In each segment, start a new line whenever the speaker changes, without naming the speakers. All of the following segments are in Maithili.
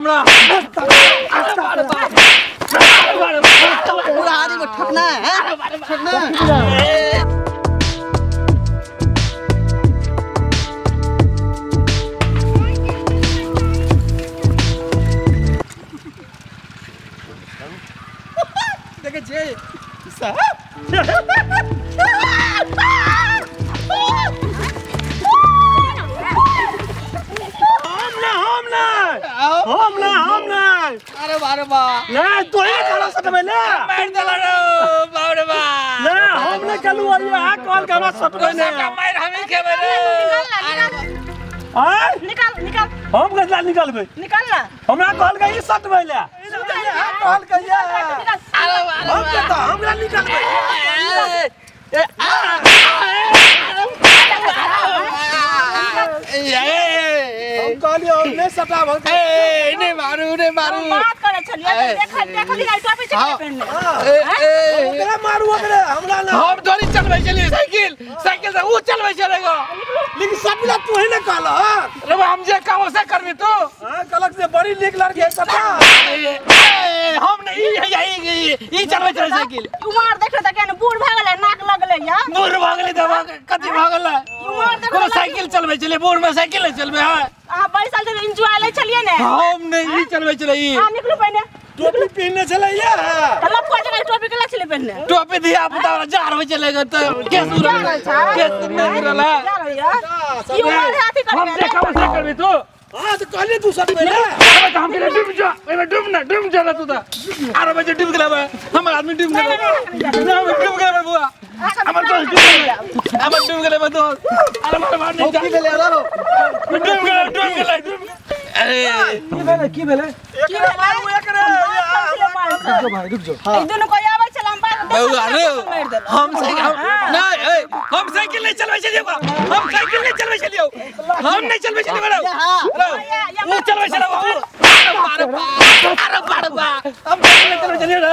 हमरा
पूरा आदमी को ठकना है ठकना
देखे जे साहब हम ना
अरे बारे बा
ना तो ही खाना सटबे ना
मार देला रे बाप रे बा
ना हम ने चलू आ कॉल के हमरा सटबे ना
सबका मार हम ही खेबे रे
आ
निकाल निकाल
हम कैसे निकालबे
निकाल ना
हमरा कॉल के ई सटबे ले कॉल के ये
अरे
हम के तो हमरा निकालबे
ए
हम कहलिए हम नहीं सटाब
ए नहीं मारू नहीं मारू
बात करे छलिए देख देखली आई टोपी चले पहनले
ए ए
ओकरा मारू ओकरा हमरा ना
हम थोड़ी चलबै छलिए साइकिल साइकिल से ऊ चलबै छलेगा
लेकिन सटला तू ही ने कहल
रे हम जे काम से करबी तू
हां कहलक से बड़ी नीक लड़की है सटा
ए हम नहीं ई ई चलबै छले साइकिल
उमर देख त केन बूढ़ भ गेलै नाक लगलै या
बूढ़ भ गेलै त कथि भ गेलै
उमर देख
कोनो साइकिल चलबै छले बूढ़ में साइकिल नहीं चलबै हां
अहाँ बैसल छलिए एंजॉय लै छलिए ने
हम नहीं ई चलबै छले ई
हां निकलू पहिने
टोपी पहिनने छलै या
त लपको जगह टोपी के छले पहिनने
टोपी दिया पुता जार होइ छले त केस उड़ल केस नहीं उड़ल
ई उमर अथी करबे
हम जे काम से करबी तू
हां त कहलिए तू सब पहिले
त हम के डूब जा ओइमे डूब ना डूब जा तू त आरो बजे डूब गेलै हमर आदमी डूब गेलै ना डूब गेलै बुआ हमर दोस्त डूब गेलै हमर डूब गेलै दोस्त अरे मार मार नहीं
की भेलै रो
डूब गेलै डूब गेलै अरे
की भेलै की भेलै मारू एकरे
रुक
जो भाई रुक जो
ई दुनु कोई आबै छल हम बात
बउआ रे हम साइकिल नहीं ए हम साइकिल नहीं चलबै छलियै हम साइकिल नहीं चलबै छलियै हम नहीं चलबै छलियै बड़ा ऊ चलबै छलै अरे बा अरे बा बा हम साइकिल नहीं चलबै छलियै रे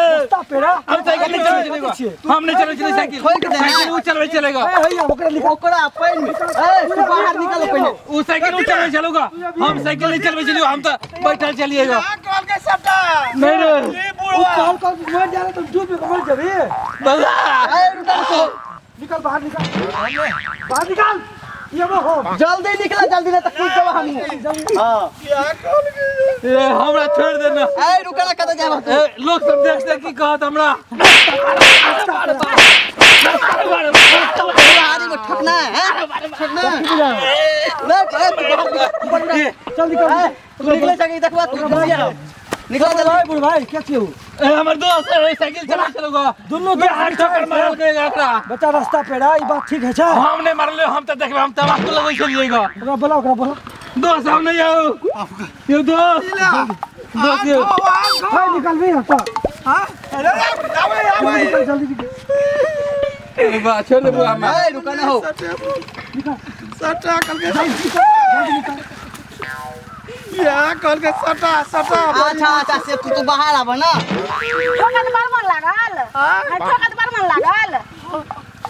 हम साइकिल नहीं चलबै छलियै हम नहीं चलबै छलियै साइकिल साइकिल ऊ चलबै छलेगा
ए हैया ओकरा निकाल
ओकरा पानि में ए तू बाहर निकल पहिने
ऊ साइकिल ऊ चलबै छलौगा हम साइकिल नहीं चलबै छलियै हम त बैठल छलियै
कॉल के सबटा
नहीं रे
ऊ कॉल कॉल मर जा रे तुम डूब के मर जबी
बउआ
ए रुका रुको
निकल बाहर निकल बाहर निकल ये वो हो
जल्दी निकला जल्दी नहीं त कूद जब हम हां
क्या कॉल के
ए हमरा छोड़ दे ना
ए रुका ना कत जाब
ए लोग सब देख देख की कहत हमरा
पूरा आदमी को ठकना है ठकना ले ए तू बाहर निकल
चल निकल
निकले जगह देखबा तू निकल
चल भाई बुढ़ भाई क्या छियो
ए हमर दोस्त है साइकिल चला चलूगा
दुन्नू
बे हाथ ठोकर मारल के एकरा
बच्चा रास्ता पेड़ा ई बात ठीक है छा
हम नहीं मारले हम त देखबे हम तमाकू लगै छलियै ग
ओकरा बोला ओकरा बोला
दोस्त हम नहीं आओ यो दोस्त दोस्त यो
हाय निकल भी हटा
हां
अरे आवे आवे जल्दी निकल
ए बा छोड़ दे बुआ
ए रुका ना हो
सटा कल के जल्दी निकल या कल के सटा सटा
अच्छा अच्छा से तू तो बाहर आब ना
ठोकत बार मन लागल हां ठोकत बार मन लागल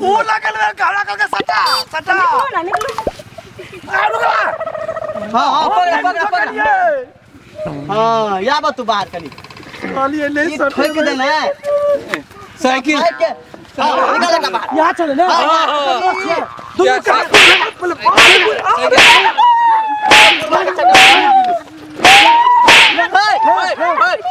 ऊ लागल रे घड़ा कल के सटा सटा
निकलू ना निकलू
आ रुकला
हां हां पकड़ पकड़ पकड़ हां या बा तू बाहर कनी
कहलिए नहीं सटा
ठोक दे ना
साइकिल
हां निकल ना बाहर
यहां चले ना
दुन्नू का
ए ए ए।